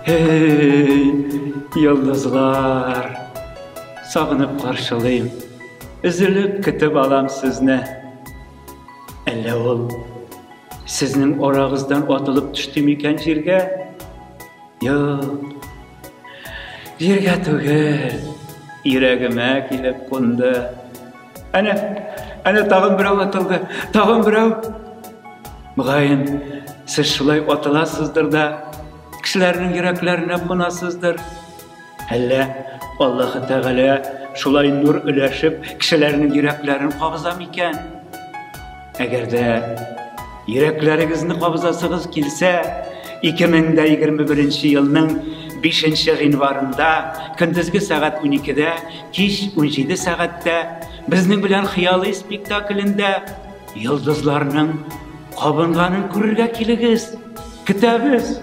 Эй, йолдызлар! Сагынып каршылыйм, өзелеп көтеп алам сезне. Әллә ул сезнең арагыздан атылып төште микән җиргә? Юк. Җиргә түгел, йөрәгемә килеп кунды. Әнә, әнә тагын берәү атылды, тагын берәү. Мөгаен, сез шулай атыласыздыр да, кешеләрнең йөрәкләренә кунасыздыр. Әллә Аллаһы Тәгалә шулай нур өләшеп, кешеләрнең йөрәкләрен кабыза микән? Әгәр дә йөрәкләрегезне кабызасыгыз килсә, 2021 елның 5 гыйнварында көндезге сәгать 12-дә, кич 17 сәгатьтә безнең белән хыялый спектаклендә йолдызларның кабынганын күрергә килегез. Көтәбез!